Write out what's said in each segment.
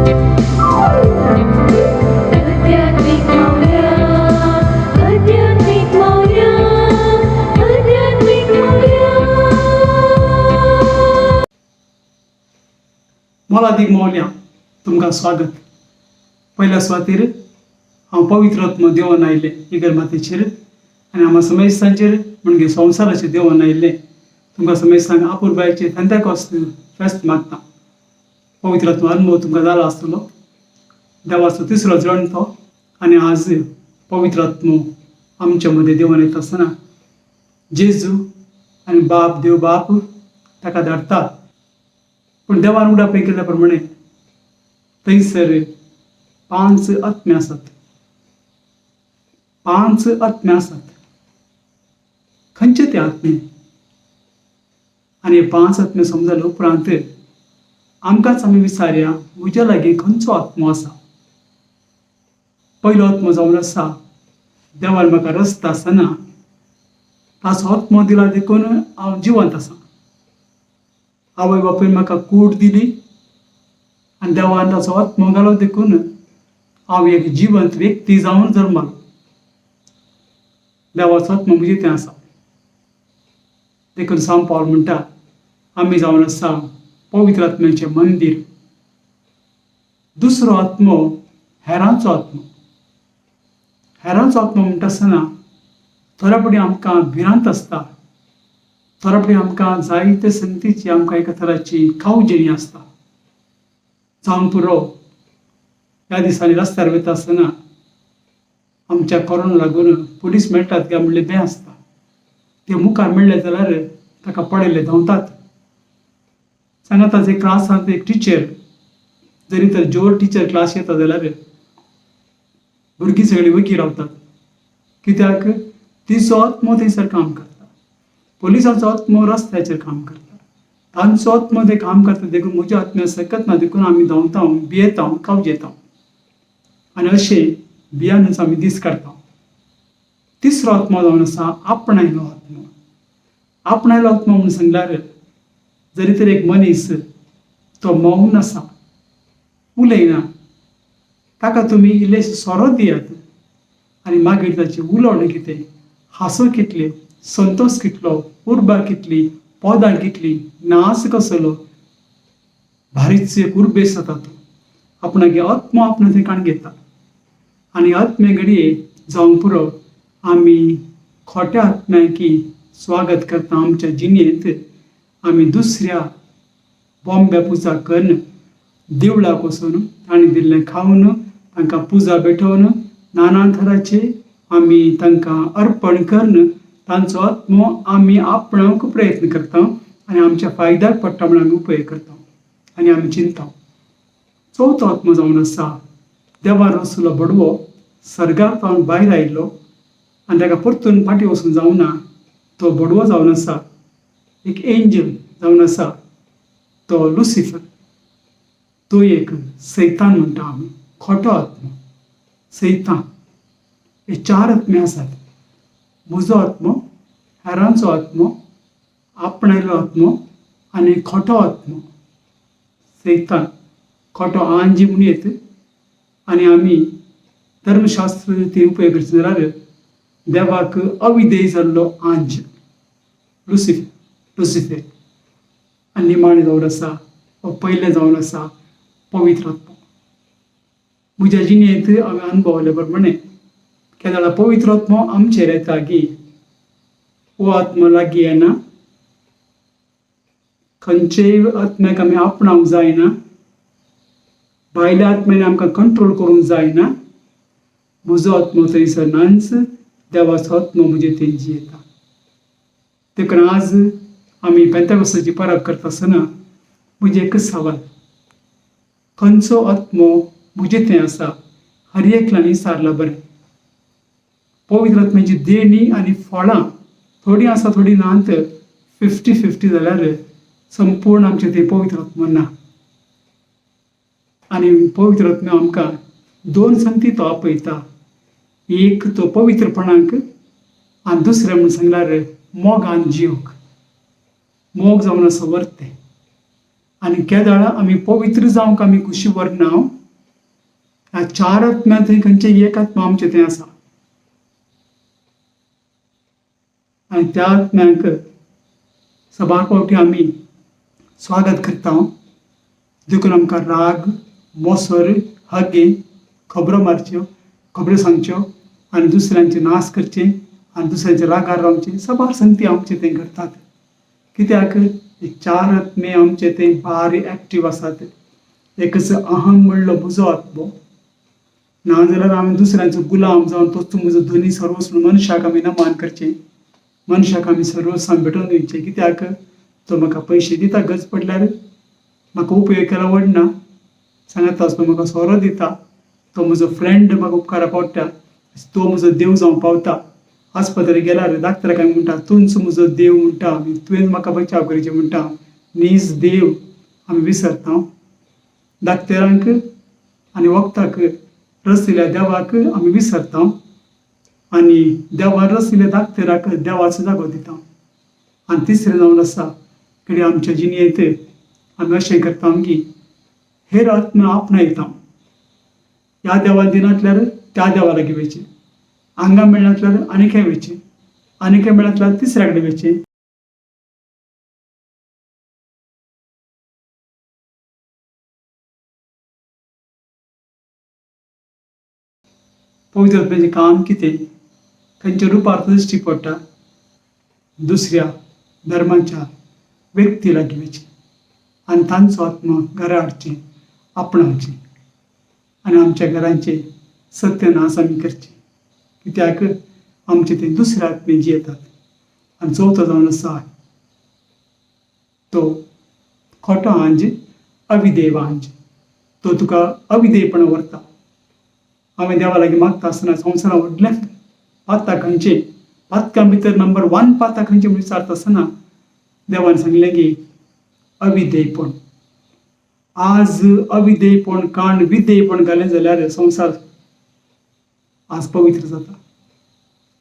आध्यात्मिक मावळ्या, आध्यात्मिक मावळ्या, आध्यात्मिक मावळ्या. मोलादीक मावल्या, तुमकां स्वागत. पयल्या सुवातेर हांव पवित्र आत्मो देवोन आयिल्लें इगर मातेचेर आनी आमा समेस्तांचेर, म्हणजे संवसाराचेर देवोन आयिल्लें. तुमकां समेस्तांक आपुरबायचें पेंतेकोस्त फेस्त मागता. पवित्र आत्मो अनुभव तुमकां जाला आसतलो. देवाचो तिसरो जण तो आनी आज पवित्र आत्मो आमच्या मदें देवोन येता आसतना जेजू आनी बाप, देव बाप ताका धाडटा. पूण देवान उडापे केल्ल्या प्रमाणे थंयसर पांच आत्मे आसात, पांच आत्मे आसात. खंयचे ते आत्मे? आनी हे पांच आत्मे समजले उपरांत आमकांच आमी विचारया, म्हज्या लागीं खंयचो आत्मो आसा? पयलो आत्मो जावन आसा, देवान म्हाका रस्ता आसतना ताचो आत्मो दिला देखून हांव जिवंत आसा. आवय बापूयन म्हाका कूड दिली आनी देवान ताचो आत्मो घालो देखून हांव एक जिवंत व्यक्ती जावन जल्मलो. देवाचो आत्मो म्हजे थंय आसा देखून सांव पावल म्हणटा, आमी जावन आसा पवित्र आत्म्याचें मंदीर. दुसरो आत्मो हेरांचो आत्मो. हेरांचो आत्मो म्हणटा आसतना थोड्या फावटी आमकां भिरांत आसता, थोड्या फावटी आमकां जायते संगतीची आमकां एका तराची कावजेणी आसता. जावन पुरो, ह्या दिसांनी रस्त्यार वयता आसतना आमच्या कोरोना लागून पुलीस मेळटात काय म्हणलें भंय आसता. ते मुखार मेळ्ळे जाल्यार ताका पळयले धांवतात. सांगात एक क्लासांत एक टिचर जरी तर जोर टिचर क्लास येता जाल्यार भुरगीं सगळीं वगी रावतात. कित्याक? तिचो आत्मो थंयसर काम करता. पोलिसाचो आत्मो रस्त्याचेर काम करता. तांचो आत्मो ते काम करता देखून म्हज्या आत्म्या सकत ना, देखून आमी धांवता, भियेता, कावजेता आनी अशें भियानूच आमी दीस काडटा. तिसरो आत्मो जावन आसा आपणायलो आत्मो. आपणायलो आत्मो म्हणून सांगल्यार जरी तर एक मनीस तो मौन आसा, उलयना, ताका तुमी इल्लेशें सोरो दियात आनी मागीर ताचें उलोवणें कितें, हांसो कितले, संतोश कितलो, उर्बा कितली, पदां कितली, नाच कसलो, भारीच एक उर्बेस जाता. तो आपणागे आत्मो आपणा थंय काण घेता आनी आत्मे घडये जावंक पुरो, आमी खोट्या आत्म्यांकी स्वागत करता आमच्या जिणेंत. आमी दुसऱ्या बॉम्ब्या पुजा करून, देवळाक वचून, तांणी दिल्लें खावन, तांकां पुजा भेटोवन, नाना थराचे आमी तांकां अर्पण करून तांचो आत्मो आमी आपणावंक प्रयत्न करता आनी आमच्या फायद्याक पडटा म्हूण आमी उपयोग करता आनी आमी चिंता. चवथो आत्मो जावन आसा देवान रसलो बडवो सर्गार जावन भायर आयिल्लो आनी ताका परतून फाटीं वचूंक जावना. तो बडवो जावन आसा एक एंजल जावन आसा तो लुसिफर, तो एक सैतान म्हणटा आमी, खोटो आत्मो सैतान. हे चार आत्मे आसात: म्हजो आत्मो, हेरांचो आत्मो, आपणायलो आत्मो आनी खोटो आत्मो सैतान, खोटो आंजी म्हणून येत. आनी आमी धर्मशास्त्र ती उपयोग करचे जाल्यार देवाक अविधेय जाल्लो आंज लुसिफर, लुसिफेर. आनी निमाणें जावन आसा हो पयलें जावन आसा पवित्र आत्मो. म्हज्या जिणेंत हांवें अनुभवले प्रमाणे केन्ना पवित्र आत्मो आमचेर येता की हो आत्मो लागीं येना, खंयचेय आत्म्याक आमी आपणावंक जायना, भायल्या आत्म्यान आमकां कंट्रोल करूंक जायना. म्हजो आत्मो थंयसर नाच, देवाचो आत्मो म्हजे थंय जियेता. देखून आज आमी पेंतेकोस्ताची परब करता आसतना म्हजें एकच सवाल, खंयचो आत्मो म्हजे थंय आसा? हर एकल्यान विचारलां बरें. पवित्र आत्म्याची देणी आनी फळां थोडीं आसा, थोडीं नात, 50-50 जाल्यार संपूर्ण आमचें थंय पवित्र आत्मो ना. आनी पवित्र आत्मो आमकां दोन संगती तो आपयता: एक तो पवित्रपणाक आनी दुसरें म्हूण सांगल्यार मोगान जिवंक. मोग जावन आसा वर्तें. आनी केदाळा आमी पवित्र जावंक आमी कुशी व्हरना. ह्या चार आत्म्यांत खंयचे एक आत्मा आमचे थंय आसा आनी त्या आत्म्यांक सबार फावटी आमी स्वागत करता. देखून आमकां राग, मोसर, हगे, खबरो मारच्यो, खबरो सांगच्यो आनी दुसऱ्यांचे नाश करचे आनी दुसऱ्यांचे रागार रावचे, सबार संगती आमचे थंय करतात. कित्याक हे चार आत्मे आमचे थंय भारी एक्टीव आसात. एकच अहम म्हणलो म्हजो आत्मो, नाजाल्यार आमी दुसऱ्यांचो गुलाम जावन तोच म्हजो धनी सर्वस्व, मनशाक आमी नमान करचें, मनशाक आमी सर्वस्व भेटोवन दिवचें. कित्याक तो म्हाका पयशे दिता, गरज पडल्यार म्हाका उपयोग केला व्हडना सांगता, तो म्हाका सोरो दिता, तो म्हजो फ्रेंड म्हाका उपकारा पडटा, तो म्हजो देव जावंक पावता. आस्पत्रेक गेल्यार डाक्टराक आमी म्हणटा तूंच म्हजो देव म्हणटा, आमी तुवें म्हाका बचाव करचें म्हणटा. नीज देव आमी विसरता. डाक्टरांक आनी वखदाक रचिल्ल्या देवाक आमी विसरता आनी देवान रचिल्ल्या डाक्टराक देवाचो जागो दिता. आनी तिसरें जावन आसा घडये आमच्या जिणेंत आमी अशें करता की हेर आत्मा आपणायता. ह्या देवान दिनातल्यार त्या देवा लागीं वयचें, हांगा मेळनासल्यार आनी खंय वयचें, आनी खंय मेळनासल्यार तिसऱ्या कडेन वयचें. पवित्र आत्म्याचें काम कितें, खंयच्या रुपार दिश्टी पडटा? दुसऱ्या धर्माच्या व्यक्ती लागीं वयचें आनी तांचो आत्मा घरा हाडचें, आपणावचें आनी आमच्या घरांचें सत्यनाश आमी करचें. कित्याक आमचे ते दुसरे आत्मे जियेतात. आनी चवथो जावन आसा तो खोटो आंज, अविदेव आंज. तो तुका अविदेयपणा व्हरता. हांवें देवा लागीं मागता आसतना संवसारांत व्हडलें पाता खंयचें, पातकां भितर नंबर वन पाता खंयचें म्हूण विचारता आसतना देवान सांगलें की अविदेयपण. आज अविदेयपण काण विदेयपण घालें जाल्यार संवसार आज पवित्र जाता.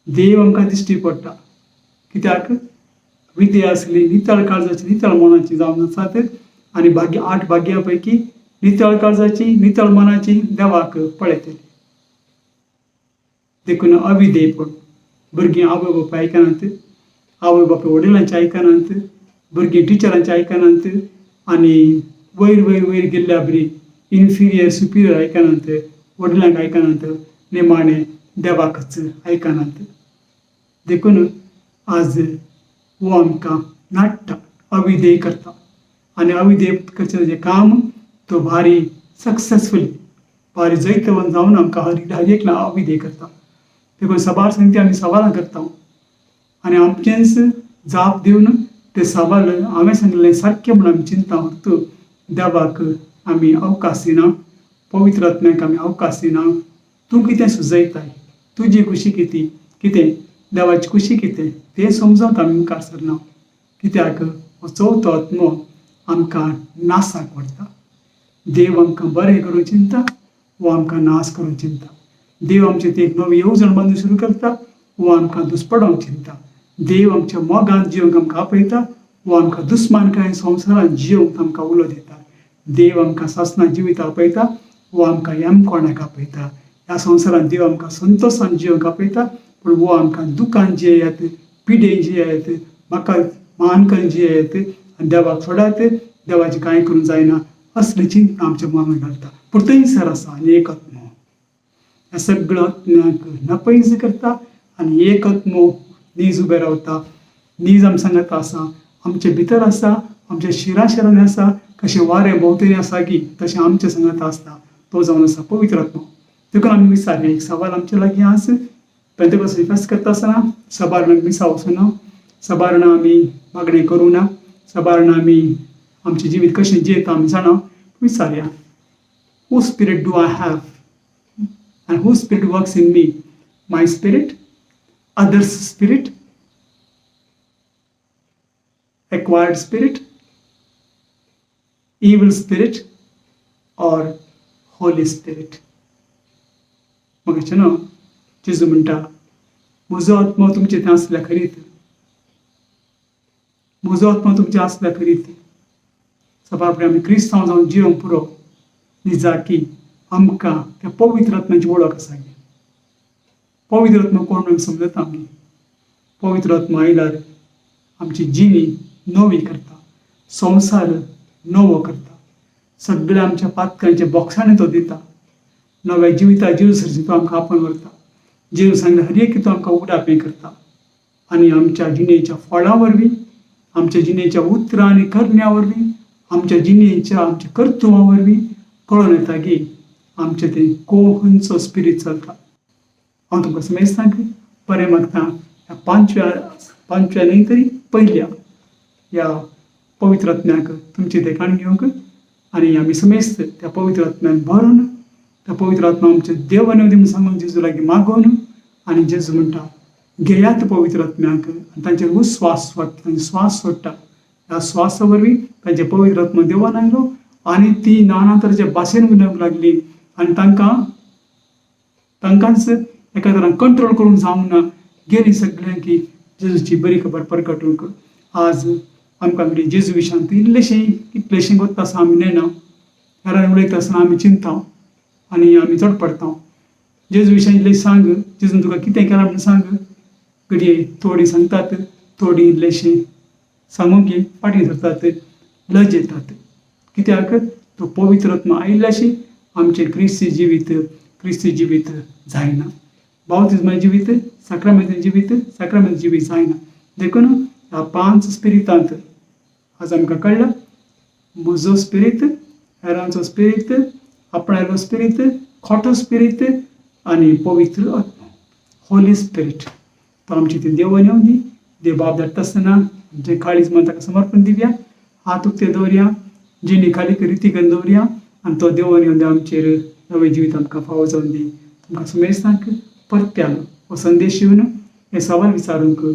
देव आमकां दिश्टी पडटा. कित्याक विद्या आसली नितळ काळजाची, नितळ मनाची जावन आसात आनी भाग्य आठ भाग्यां पैकी नितळ काळजाची, नितळ मनाची देवाक पळयतली. देखून अविधेयपण, भुरगीं आवय बापूय आयकनात, आवय बापूय वडिलांचें आयकनात, भुरगीं टिचरांचें आयकनात आनी वयर वयर वयर गेल्ल्या बरी इन्फिरियर सुपिरियर आयकनात, वडिलांक आयकनात, निमाणें देवाकच आयकनात. देखून आज हो आमकां नाडटा, अविधेय करता आनी अविधेय करचें ताजें काम तो भारी सक्सेसफुली, भारी जैतवंत जावन आमकां हर हर एकला अविधेय करता. देखून सबार संगती आमी सवालां करता आनी आमचेंच जाप दिवन ते सवाल हांवें सांगिल्लें सारकें म्हूण आमी चिंता फक्त देवाक आमी अवकाश दिना, पवित्र आत्म्याक आमी अवकाश दिना. तूं कितें सुचयताय, तुजी खुशी कितें, कितें देवाची खुशी कितें तें समजूंक आमी मुखार सरना. कित्याक हो चवथो आत्मो आमकां नासाक व्हरता. देव आमकां बरें करूंक चिंता, वो आमकां नाश करूंक चिंता. देव आमचे ते एक नवी येवजण बांदून सुरू करता, वो आमकां दुस्पडोवंक चिंता. देव आमच्या मोगान जिवंक आमकां आपयता, वो आमकां दुस्मानकायेन संवसारांत जिवंक आमकां उलो दिता. देव आमकां सासणा जिवीत आपयता, वो आमकां यमकोणाक आपयता. ह्या संवसारांत देव आमकां संतोशान जिवंक आपयता, पूण वो आमकां दुखान जियेयात, पिडेन जियेयात, म्हाका मान करून जियेयात आनी देवाक सोडात, देवाचें कांय करूंक जायना असली चिंतना आमच्या मनांत घालता. पूण थंयसर आसा आनी एक आत्मो ह्या सगळ्या आत्म्यांक नपयज करता आनी एक आत्मो नीज उबें रावता. नीज आम सांगाता आसा, आमचे भितर आसा, आमच्या शिरा शिरांनी आसा. कशें वारें भोंवतणी आसा की तशें आमच्या सांगाता आसता. तो जावन आसा पवित्र आत्मो. देखून आमी विचारया एक सवाल आमचे लागीं. आज पेंतेकोस्ताचें फेस्त करता आसतना सबार जाणां मिसा वचुना, सबार जाणां आमी मागणें करूं ना, सबार जाणां आमी आमचें जिवीत कशें जियेता आमी जाणा. विचारया, Whose spirit do I have and whose spirit works in me? My spirit, others' spirit, acquired spirit, evil spirit or Holy Spirit? म्हाका न्हू जेजू म्हणटा, म्हजो आत्मो तुमचे थंय आसल्या खरीत, म्हजो आत्मो तुमचे आसल्या खरीत. सभापडी आमी क्रिस्तांव जावन जियोंक पुरो निजाकी आमकां त्या पवित्र आत्म्याची वळख आसा. पवित्र आत्मा कोण म्हणून समजता आमी. पवित्र आत्मा आयल्यार आमची जिणी नवी करता, संवसार नवो करता, सगळ्या आमच्या पातकांच्या बोक्सांनी तो दिता. नव्या जिविता जीव सर्जी तो आमकां आपोवन व्हरता. जेजू सांगलें हर एक तो आमकां उगडापें करता आनी आमच्या जिणेच्या फळां वरवीं, आमच्या जिणेच्या उतरां आनी करण्या वरवीं, आमच्या जिणेच्या आमच्या कर्तुवां वरवीं कळोन येता की आमचें तें खंयचो स्पिरीट चलता. हांव तुमकां समेस्तांक बरें मागता. ह्या पांचव्या, पांचव्या न्हय तरी पयल्या ह्या पवित्र आत्म्याक तुमची देखाण घेवंक आनी आमी समेस्त त्या पवित्र आत्म्यान भरून, त्या पवित्र आत्मा आमचे देव आनी म्हूण सांगून जेजू लागीं मागोवन, आनी जेजू म्हणटा घेयात पवित्र आत्म्याक आनी तांचेर उस्वास सोडटा, तांचे स्वास सोडटा. ह्या स्वासा वरवीं तांचे पवित्र आत्मा देवान आयलो आनी ती नाना तरेच्या भाशेन उलोवंक लागली आनी तांकां तांकांच एका तरान कंट्रोल करूंक जावंक ना. गेली सगळ्यांक जेजूची बरी खबर परगटूंक. आज आमकां घडये जेजू विशांत इल्लेशें कितलेशें गोत्त आसा आमी नेणा. हेरांनी उलयता आसतना आमी चिंता आनी आमी चड पडता. जेजू विशयान इल्लें सांग, जेजून तुका कितें केलां म्हूण सांग, घडये थोडीं सांगतात, थोडीं इल्लेशें सांगूंक फाटीं सरतात, लजेतात. कित्याक तो पवित्र आत्मा आयिल्ल्याशी आमचें क्रिस्ती जिवीत क्रिस्ती जिवीत जायना. बावतिज्मा जिवीत, साक्रामेंत जिवीत साक्रामेंत जिवीत जायना. देखून ह्या पांच स्पिरितांत आज आमकां कळ्ळें, म्हजो स्पिरीत, हेरांचो स्पिरीत, आपणालो स्पिरीत, खोटो स्पिरीत आनी पवित्र आत्मा, होली स्पिरीट. तो आमची ती देवान येवन दी. देव बाप धाडटा आसतना आमचें काळीज मन ताका समर्पण दिवया, हात उक्ते दवरया, जिणी खाली रिती करून दवरया आनी तो देवान येवन दी, आमचेर नवें जिवीत आमकां फावो जावन दी. तुमकां समेस्तांक परत्यान हो संदेश येवन हे सवाल विचारूंक,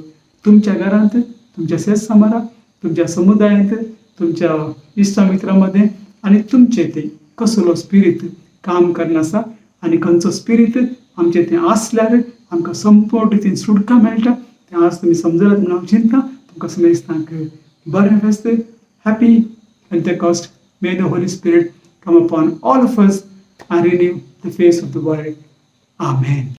तुमच्या घरांत, तुमच्या शेज समाराक, तुमच्या समुदायांत, तुमच्या इश्टा मित्रां मदें आनी तुमचे ते कसलो स्पिरीत काम करना आसा आनी खंयचो स्पिरीत आमचे तें आसल्यार आमकां संपूर्ण रितीन सुटका मेळटा तें आज तुमी समजलात म्हणून हांव चिंता. तुमकां समेस्तांक बरें फेस्त. Happy Pentecost. May the Holy Spirit come upon all of us and renew the face of the world. Amen.